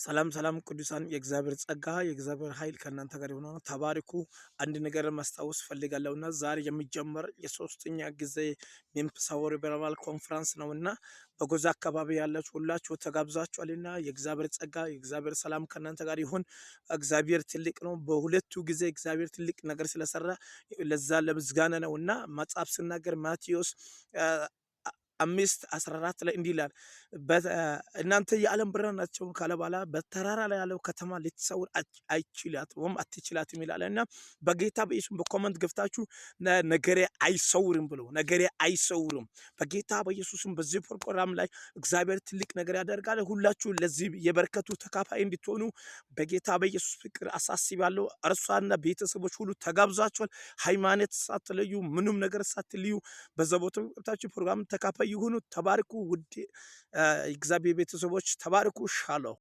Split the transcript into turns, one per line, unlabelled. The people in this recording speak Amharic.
ሰላም ሰላም ቅዱሳን፣ የእግዚአብሔር ጸጋ የእግዚአብሔር ኃይል ከእናንተ ጋር የሆነ ተባርኩ። አንድ ነገር ማስታወስ ፈልጋለሁና ዛሬ የሚጀመር የሶስተኛ ጊዜ መንፈሳዊ revival conference ነውና በጎዛ አካባቢ ያላችሁ ሁላችሁ ተጋብዛችኋልና የእግዚአብሔር ጸጋ የእግዚአብሔር ሰላም ከእናንተ ጋር ይሁን። እግዚአብሔር ትልቅ ነው። በሁለቱ ጊዜ እግዚአብሔር ትልቅ ነገር ስለሰራ ለዛ ለምስጋና ነውና መጽሐፍ ስናገር ማቴዎስ 5:14 ላይ እንዲህ ይላል፣ እናንተ የዓለም ብርሃን ናቸው ካለ በኋላ በተራራ ላይ ያለው ከተማ ልትሰውር አይችላት ወይም አትችላትም ይላል። እና በጌታ በኢየሱስ በ comment ገብታችሁ ነገሬ አይሰውርም ብሎ፣ ነገሬ አይሰውርም። በጌታ በኢየሱስም በዚህ ፕሮግራም ላይ እግዚአብሔር ትልቅ ነገር ያደርጋል። ሁላችሁ ለዚህ የበረከቱ ተካፋይ እንድትሆኑ በጌታ በኢየሱስ ፍቅር አሳስባለሁ። እርሷና ቤተሰቦች ሁሉ ተጋብዛችኋል። ሃይማኖት ሳትለዩ፣ ምንም ነገር ሳትለዩ በዛ ቦታ ገብታችሁ ፕሮግራም ተካፋይ ይሁኑ። ተባርኩ። ውድ እግዚአብሔር ቤተሰቦች ተባርኩ። ሻሎም።